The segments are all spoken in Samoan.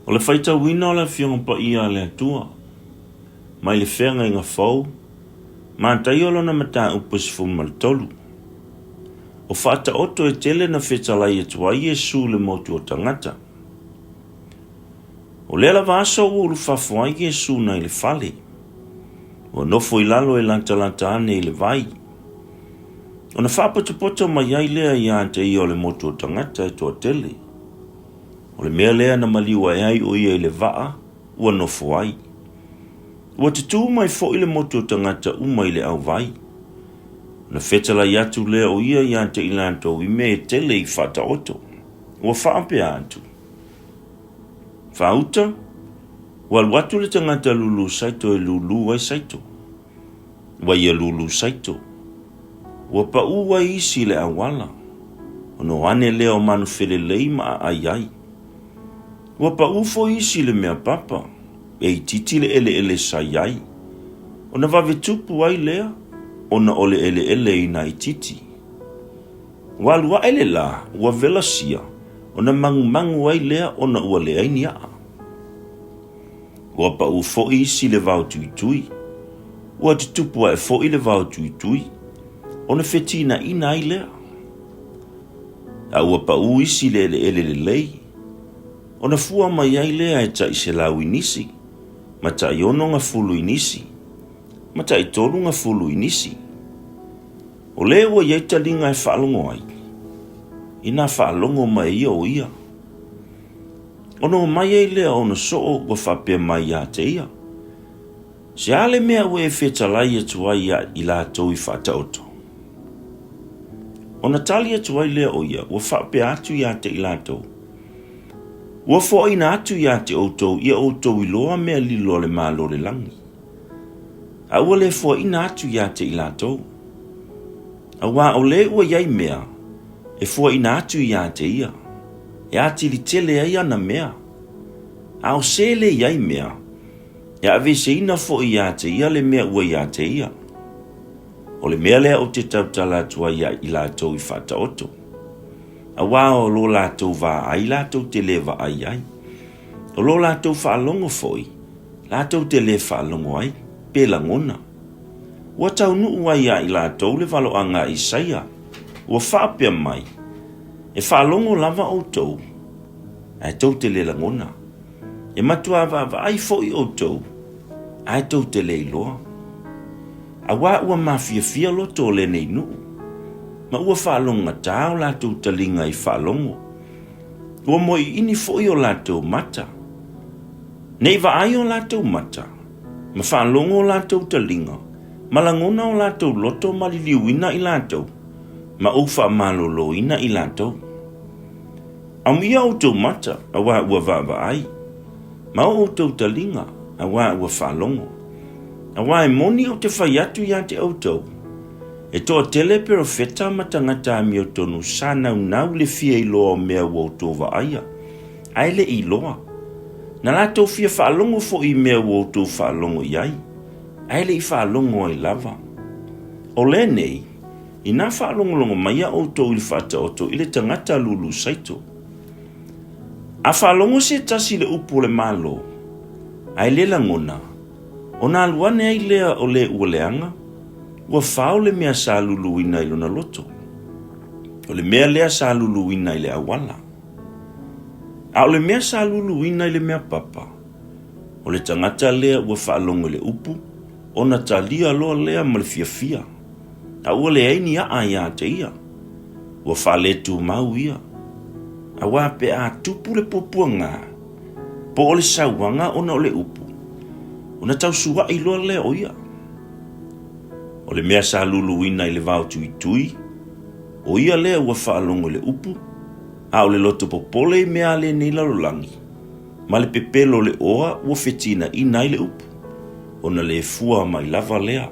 O le faitauina o le Afioga Paia a le Atua, mai le Feagaiga Fou, Mataio lona mataupu e 13. O faataoto e tele na fetalai atu ai Iesu i le motu o tagata. O lea lava aso ua ulufafo ai Iesu nai le fale. Ua nofo i lalo e latalata ane i le vai. Ona faapotopoto mai ai lea ia te ia o le motu o tagata e toatele. O le mea lea na maliu ae ai o ia i le vaa ua nofo ai. Ua tutū mai foi le motu o tagata uma i le auvai. Ona fetalai atu lea o ia ia te i latou i mea e tele i faataoto. Ua faapea atu, Faauta, ua alu atu le tagata lulu saito e lulu ai saito. Ua ia lulu saito. Ua paʻū ai isi i le auala, ona o ane lea o manu felelei ma aʻai ai. Ua paʻū foi isi i le mea papa, e itiiti le ʻeleʻele sa i ai, ona vave tupu ai lea ona o le ʻeleʻele i nā itiiti. Ua alu aʻe le lā, ua wela sia, ona magumagu ai lea ona ua leai ni aʻa. Ua paʻū foi isi i le vao tuitui. Ua tutupu aʻe foi le vao tuitui, ona fetinaʻina ai lea. A ua paʻū isi i le ʻeleʻele lelei, ona fua mai ai lea e taʻi selau i nisi, ma taʻi ono gafulu i nisi, ma taʻi tolu gafulu i nisi. O lē ua i ai taliga e faalogo ai, inā faalogo mai ia o ia. Ona o mai ai lea ona soo ua faapea mai ia te ia, Se a le mea ua e fetalai atu ai ia i latou i faataoto? Ona tali atu ai lea o ia ua faapea atu ia te i latou, Ua foaina atu ia te outou ia outou iloa mea lilo a le Malo o le lagi, a ua le foaina atu ia te i latou. Auā o lē ua i ai mea e foaina atu ia te ia, e atili tele ai ana mea, a o se le i ai mea, e aveeseina foi ia te ia le mea ua ia te ia. O le mea lea ou te tautala atu ai ia i latou i faataoto, auā o lo latou vaai latou te le vaai ai, o lo latou faalogo foi latou te le faalogo ai, pe lagona. Ua taunuu ai ia i latou le valoaga a Isaia, ua faapea mai, E faalogo lava outou, ae tou te le lagona. E matuā vaavaai foi outou, ae tou te le iloa. Auā ua mafiafia loto o lenei nuu, ma ua faalogogatā o latou taliga i faalogo, ua moeʻiʻini foi o latou mata. Ne i vaai o latou mata, ma faalogo o latou taliga, ma lagona o latou loto ma liliuina i latou, ma ou faamaloloina i latou. Amuia outou mata, auā ua vaavaai, ma o outou taliga, auā ua faalogo. Auā e moni ou te fai atu iā te outou, e toatele perofeta ma tagata amiotonu sa naunau le fia iloa o mea ua outou vaaia, ae le i iloa. Na latou fia faalogo foi i mea ua outou faalogo i ai, ae le i faalogo ai lava. O lenei, inā faalogologo mai a outou i le faataoto i le tagata lulu saito. A faalogo se tasi i le upu o le Malo, ae le lagona, ona alu ane ai lea o le ua leaga, ua fao le mea sa luluina i lona loto. O le mea lea sa luluina i le auala. A o le mea sa luluina i le mea papa, o le tagata lea ua faalogo i le upu, ona talia loa lea ma le fiafia, a ua leai ni aʻa iā te ia. Ua faaletumau ia, auā pe a tupu le puapuagā, po o le sauaga ona o le upu, ona tausuaʻi loa lea o ia. O le mea sa luluina i le vao tuitui, o ia lea ua faalogo i le upu, a o le loto popole i mea a lenei lalolagi, ma le pepelo o le oa ua fetinaʻina ai le upu, ona le fua mai lava lea.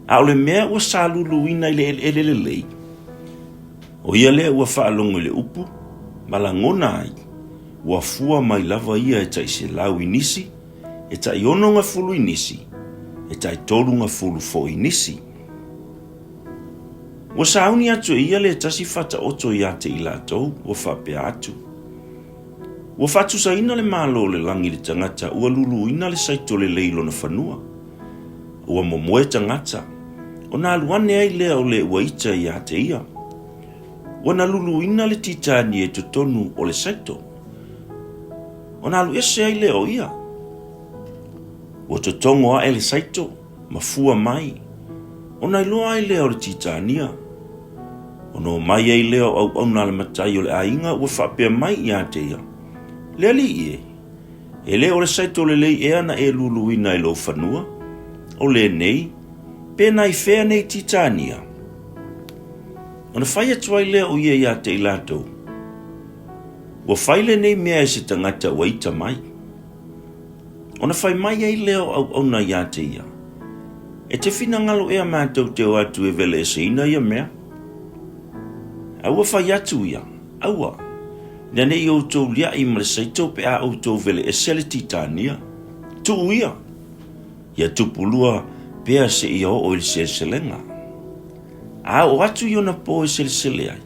A o le mea ua saluluina i le eleele lelei, o ia lea ua faalogo i le upu ma lagona ai, ua fua mai lava ia e tai selau i nisi, e tai ono gafulu i nisi, e tai tolu gafulu foi i nisi. Ua sauni atu e ia le tasi faataoto iā te i latou ua faapea atu. Ua faatusaina le Malo o le lagi i le tagata ua luluina le saito lelei i lona fanua. Ua momoe tagata, ona alu ane ai lea o le ua ita ia te ia. Ua na luluina le titania i totonu o le saito, ona alu ese ai lea o ia. Ua totogo ae le saito ma fua mai, ona iloa ai lea o le titania. Ona omai ai lea o auauna a le matai o le aiga ua faapea mai ia te ia, Le alii e, e le o le saito lelei ea na e luluina i lou fanua? O lenei, pe na i fea nei titania? Ona fai atu ai lea o ia ia te i latou, Ua fai lenei mea e se tagata ua ita mai. Ona fai mai ai lea o auauna ia te ia, E te finagalo ea matou te o atu e veleeseina ia mea? A ua fai atu ia, Aua, ina ne i outou liaʻi ma le saito pe a outou veleese le titania. Tuu ia, ia tupulua pea seia oo i le seleselega. A oo atu i ona po e selesele ai,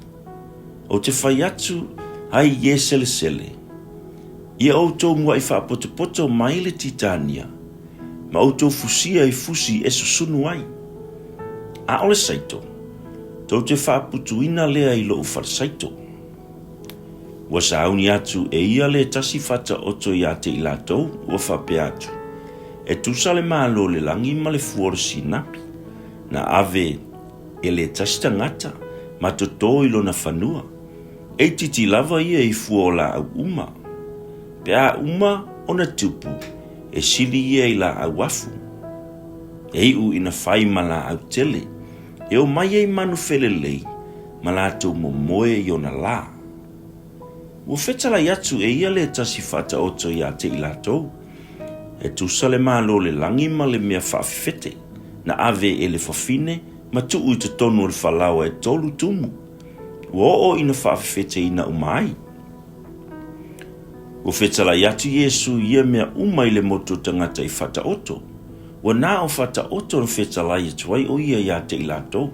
ou te fai atu ai i e selesele, Ia outou muaʻi faapotopoto mai le titania, ma outou fusia i fusi e susunu ai. A o le saito, tou te faaputuina lea i lou falesaito. Ua sauni atu e ia le tasi faataoto ia te i latou, ua faapea atu, E tusa le Malo o le lagi ma le fua o le sinapi, na ave e le tasi tagata ma totō i lona fanua, e itiiti lava ia i fua o laau uma. Pe a uma ona tupu, e sili ia i laau afu. E iu ina fai ma laau tele, e omai ai manu felelei ma latou momoe i ona lā. Ua fetalai atu e ia le tasi faataoto ia te i latou, E tusa le Malo o le lagi ma le mea faafefete, na ave e le fafine ma tuu i totonu o le falaoa e tolu tumu, ua oo ina faafefeteina uma ai. Ua fetalai atu Iesu i ia mea uma i le motu o tagata i faataoto, ua na o faataoto na fetalai atu ai o ia ia te i latou.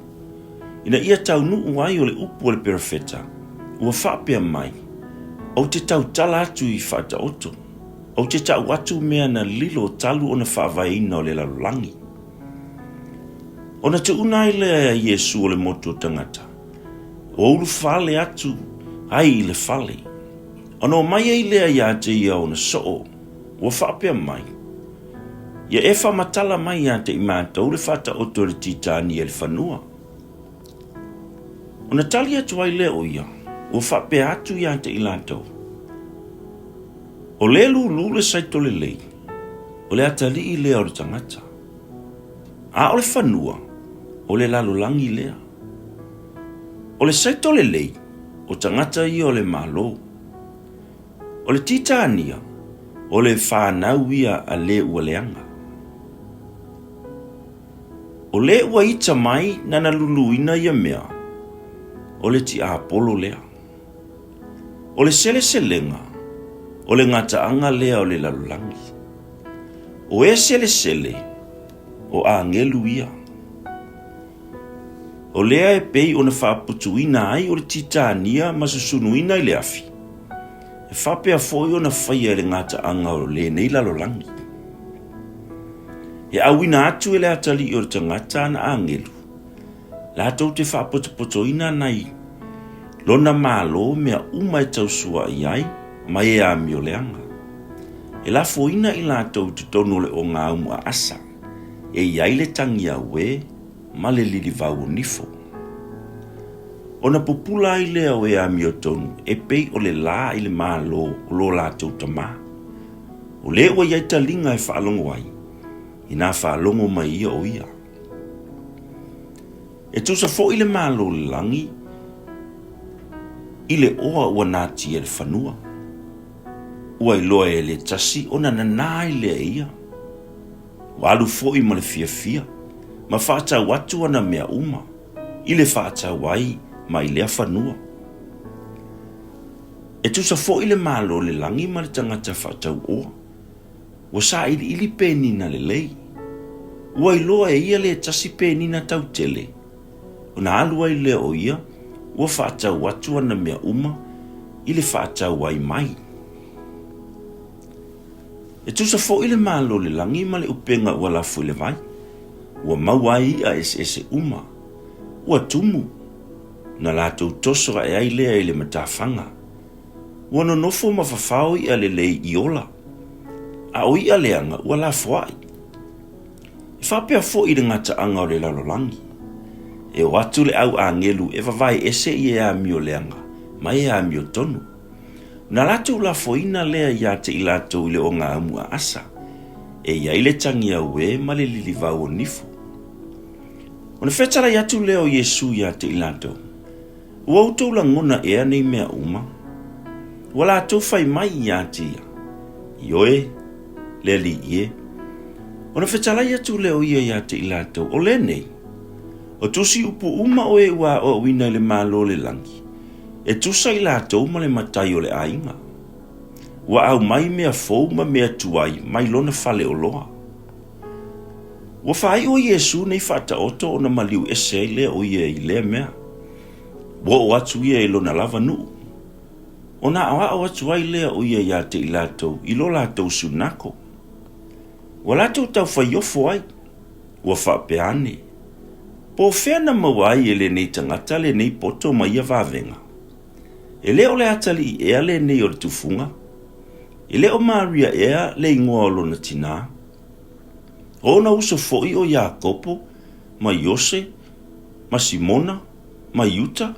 Ina ia taunuu ai o le upu a le perofeta, ua faapea mai, Ou te tautala atu i faataoto, ou te tau atu mea na lilo talu ona faavaeina o le lalolagi. Ona tuuna ai lea e Iesu o le motu o tagata, ua ulufale atu ai i le fale. Ona omai ai lea ia te ia ona soo, ua faapea mai, Ia e faamatala mai ia te i matou le faataoto e le titania i le fanua. Ona tali atu ai lea o ia, ua faapea atu ia te i latou, O le lūlū le saito lelei, o le atalii lea o le tagata. A o le fanua, o le lalolagi lea. O le saito lelei, o tagata ia o le Malo. O le titania, o le fanau ia a le ua leaga. O le ua ita mai nana luluina ia mea, o le tiapolo lea. O le seleselega, o le gataaga lea o le lalolagi. O e selesele, o agelu ia. O lea e pei ona faaputuina ai o le titania ma susunuina i le afi, e faapea foi ona faia e le gataaga o lenei lalolagi. E auina atu e le atalii o le tagata ana agelu, latou te faapotopotoina nai lona malo mea uma e tausuaʻi ai ma e amioleaga. E lafoina i latou i totonu o le ogaumu aasa, e i ai le tagi auē ma le lilivau o nifo. Ona pupula ai lea o e amiotonu e pei o le lā i le Malo o lo latou Tamā. O le ua i ai taliga e faalogo ai, inā faalogo mai ia o ia. E tusa foi le Malo o le lagi i le oa ua natia i le fanua. Ua iloa e le tasi ona nanā ai lea e ia. Ua alu foi ma le fiafia ma faatau atu ana mea uma i le faatau ai mai lea fanua. E tusa foi le Malo o le lagi ma le tagata faatau oa. Ua sailiili penina lelei. Ua iloa e ia le tasi penina tau tele. Ona alu ai lea o ia ua faatau atu ana mea uma i le faatau ai mai. E tusa foi le Malo o le lagi ma le upega ua lafo i le vai, ua maua ai iʻa eseese uma, ua tumu, na latou toso ae ai lea i le matafaga. Ua nonofo ma fafao iʻa lelei i ola, a o iʻa leaga ua lafoai. E faapea foi le gataaga o le lalolagi. E o atu le au agelu e vavae ese i e amio leaga ma e amio tonu. Na latou lafoina lea ia te i latou i le ogaumu aasa, e i ai le tagi auē ma le lilivau o nifo. Ona fetalai atu lea o Iesu ia te i latou, Ua outou lagona ea nei mea uma? Ua latou fai mai ia te ia, Ioe, le Alii e. Ona fetalai atu lea o ia ia te i latou, O lenei, o tusi upu uma o e ua aoaoina i le Malo o le lagi, e tusa i latou ma le matai o le aiga. Ua aumai mea fou ma mea tuai mai lona faleoloa. Ua faaiu o Iesu nei faataoto ona maliu ese ai lea o ia i lea mea. Ua oo atu ia i lona lava nuu. Ona aoao atu ai lea o ia ia te i latou i lo latou sunako. Ua latou taufaiofo ai, ua faapea ane, Po o fea na maua ai e lenei tagata lenei poto ma ia vavega? E le o le atalii ea lenei o le tufuga? E le o Maria ea le igoa o lona tinā? O ona uso foi o Iakopo ma Iose ma Simona ma Iuta?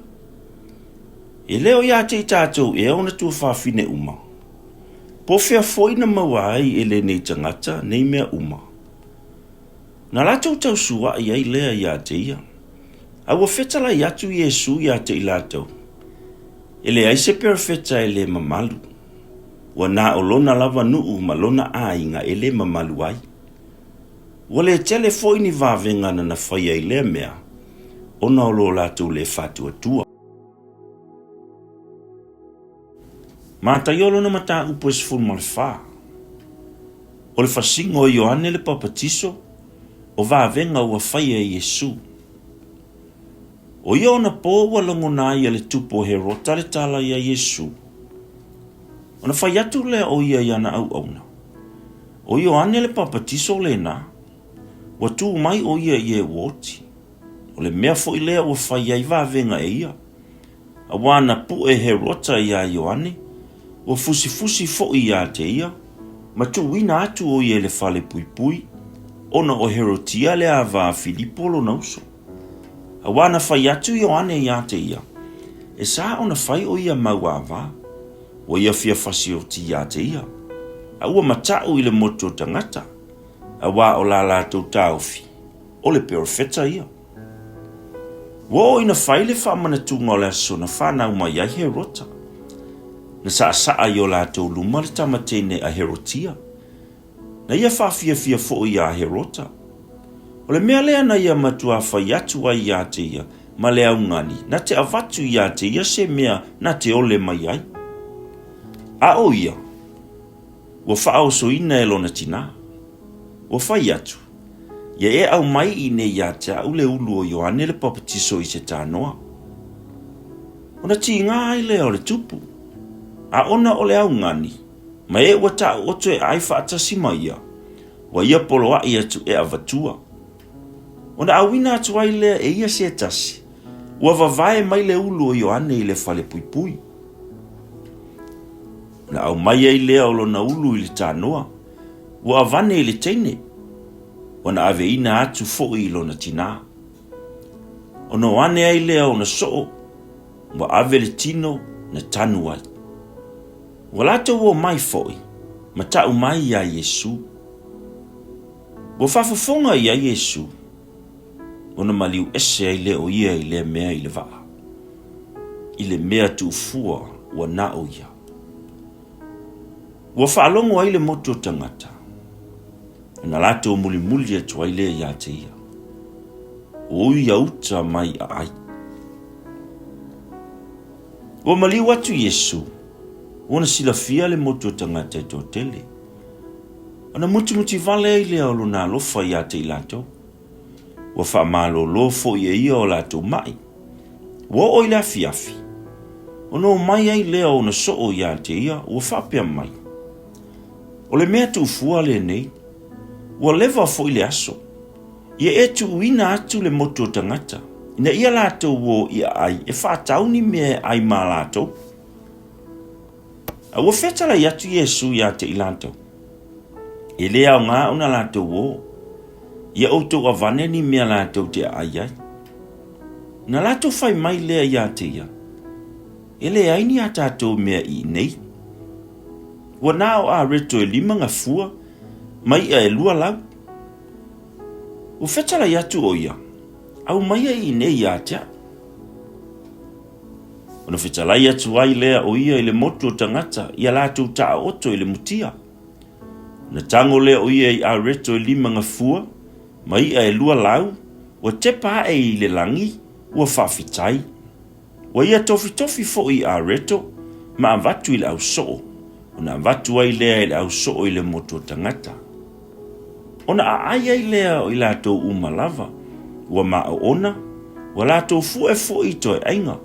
E le o ia te i tatou ea ona tuafafine uma? Po o fea foi na maua ai e lenei tagata nei mea uma? Na latou tausuaʻi ai lea ia te ia. A ua fetalai atu Iesu ia te i latou, E leai se perofeta e le mamalu. Ua na o lona lava nuu ma lona aiga e le mamalu ai. Ua le tele foi ni vavega na na faia i lea mea, ona o lo latou le faatuatua. Mataio lona mataupu e 14. O le fasiga o Ioane le Papatiso, o vavega ua faia e Iesu. O ia ona pō ua lagona ai e le tupu o Herota le tala iā Iesu. Ona fai atu lea o ia i ana auauna, O Ioane le Papatiso lena, ua tū mai o ia i e ua oti. O le mea foi lea ua fai ai vavega e ia. Auā na puʻe Herota iā Ioane, ua fusifusi foi iā te ia, ma tuuina atu o ia i le fale puipui, ona o Herotia le ava a Filipo lona uso. Auā na fai atu Ioane iā te ia, e sa ona fai o ia mau ava, ua ia fia fasioti iā te ia, a ua mataʻu i le motu o tagata, auā o la latou taofi, o le perofeta ia. Ua oo ina fai le faamanatuga o le aso na fanau mai ai Herota. Na saasaa i o latou luma le tama teine a Herotia. Na ia faafiafia foi iā Herota. O le mea lea na ia matuā fai atu ai iā te ia ma le augani na te avatu iā te ia se mea na te ole mai ai. A o ia, ua faaosoina e lona tinā. Ua fai atu, Ia e aumai i inei ia te a'u le ulu o Ioane le Papatiso i se tanoa. Ona tīgā ai lea o le tupu, a ona o le augani, ma e ua taoto e ai faatasi ma ia, ua ia poloaʻi atu e avatua. Ona auina atu ai lea e ia se tasi, ua vavae mai le ulu o Ioane i le fale puipui. Ona aumai ai lea o lona ulu i le tanoa, Ua avane i le teine, ua na aveina atu foi i lona tinā. Ona o ane ai lea ona soo, ua ave le tino na tanu ai. Ua latou o mai foi, ma taʻu mai iā Iesu. Ua faafofoga i ai Iesu, ona maliu ese ai lea o ia i lea mea i le vaa, i le mea tuufua ua na o ia. Ua faalogo ai le motu o tagata, ona latou mulimuli atu ai lea ia te ia. Ua ui ia uta mai aai. Ua maliu atu Iesu, ua na silafia le motu o tagata e toatele. Ona mutimuti vale ai lea o lona alofa ia te i latou. Ua faamalōlō foi e ia o latou maʻi. Ua oo i le afiafi, ona omai ai lea ona soo ia te ia, ua faapea mai. O le mea tuufua lenei, ua leva foi le aso, ia e tuuina atu le motu o tagata, ina ia latou o i aai e faatau ni mea e ai ma latou. A ua fetalai atu Iesu ia te i latou, E le aoga ona latou o, ia outou avane ni mea latou te aai ai. Na latou fai mai lea ia te ia, E leai ni a tatou mea i inei. Ua na o areto e lima gafua ma iʻa e lua lau. Ua fetalai atu ʻo ia, Aumaia i inei ia te au. Ona fetalai atu ai lea o ia i le motu o tagata ia latou taoto i le mutia. Ona tago lea o ia i areto e lima gafua ma iʻa e lua lau, ua tepa aʻe i le lagi, ua faafetai. Ua ia tofitofi foi i areto ma avatu i le ausoo, ona avatu ai lea i le ausoo i le motu o tagata. Ona aai ai lea o i latou uma lava, ua maoona, ua latou fue foi i toeaiga,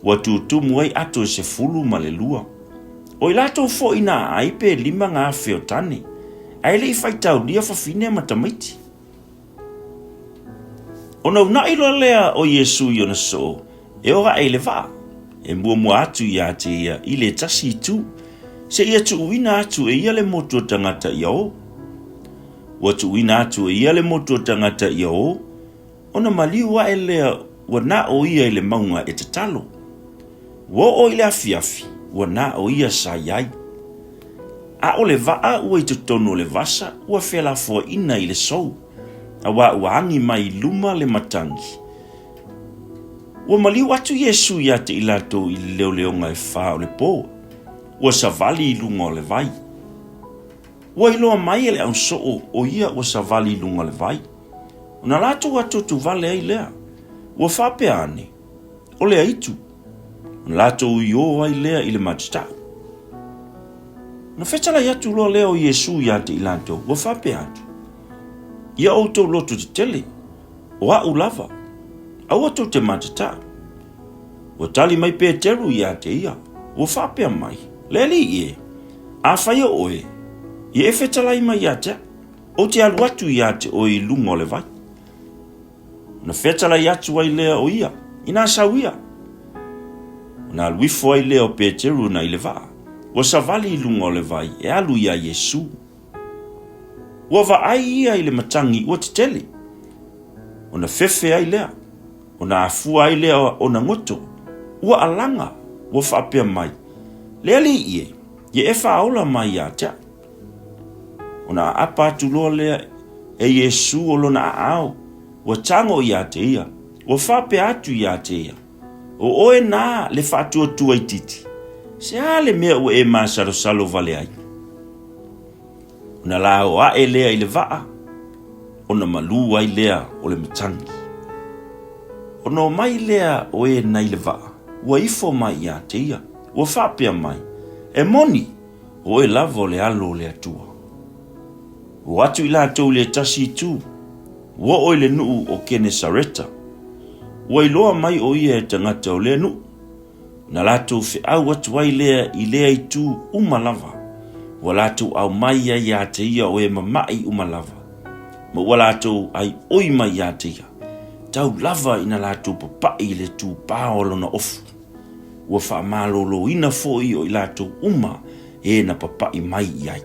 ua tutumu ai ato e 12. O i latou foi na aai pe 5,000 o tane, ae le i faitaulia fafine ma tamaiti. Ona unaʻi loa lea o Iesū i ona soo e o aʻe i le vaa, e muamua atu iā te ia i le tasi itu, seia tuuina atu e ia le motu o tagata ia o. Ua tuuina atu e ia le motu o tagata ia o, ona maliu aʻe lea ua na o ia i le mauga e tatalo. Ua oo i le afiafi, ua na o ia sa i ai. A o le vaa ua i totonu o le vasa ua felafoaiina i le sou, auā ua agi mai i luma le matagi. Ua maliu atu Iesū iā te i latou i le leoleoga e fā o le pō, ua savali i luga o le vai. Ua iloa mai e le ausoo o ia ua savali i luga o le vai. Ona latou atuatu vale ai lea, ua faapea ane, O le aitu, ona latou iō ai lea i le matatau. Ona fetalai atu loa lea o Iesū iā te i latou, ua faapea atu, Ia outou loto tetele, o aʻu lava, aua tou te matatau. Ua tali mai Peteru iā te ia, ua faapea mai, Le Alii e, afai o oe, ia e fetalai mai ia te aʻu, ou te alu atu iā te oe i luga o le vai. Ona fetalai atu ai lea o ia, inā sau ia. Ona alu ifo ai lea o Peteru na i le vaa, ua savali i luga o le vai e alu iā Iesū. Ua vaai ia i le matagi ua tetele. Ona fefe ai lea, ona afua ai lea ona goto, ua alaga, ua faapea mai, Le Alii e, ia e faaola mai ia te au. Ona aapa atu loa lea e Iesū o lona aao, ua tago iā te ia, ua faapea atu iā te ia, O oe nā le faatuatua itiiti, se a le mea ua e masalosalo vale ai? Ona lao aʻe lea i le vaa, ona malū ai lea o le matagi. Ona omai lea o e nai le vaa, ua ifo mai iā te ia, ua faapea mai, E moni! O oe lava o le Alo o le Atua. Ua o atu i latou i le tasi itu, ua oo i le nuu o Kenesareta. Ua iloa mai o ia e tagata o lea nuu, na latou feau atu ai lea i lea itu uma lava, ua latou aumai ai ia te ia o e mamaʻi uma lava, ma ua latou aioi mai ia te ia, tau lava ina latou papaʻi i le tupā o lona ofu. Ua faamaloloina foi o i latou uma e na papaʻi mai i ai.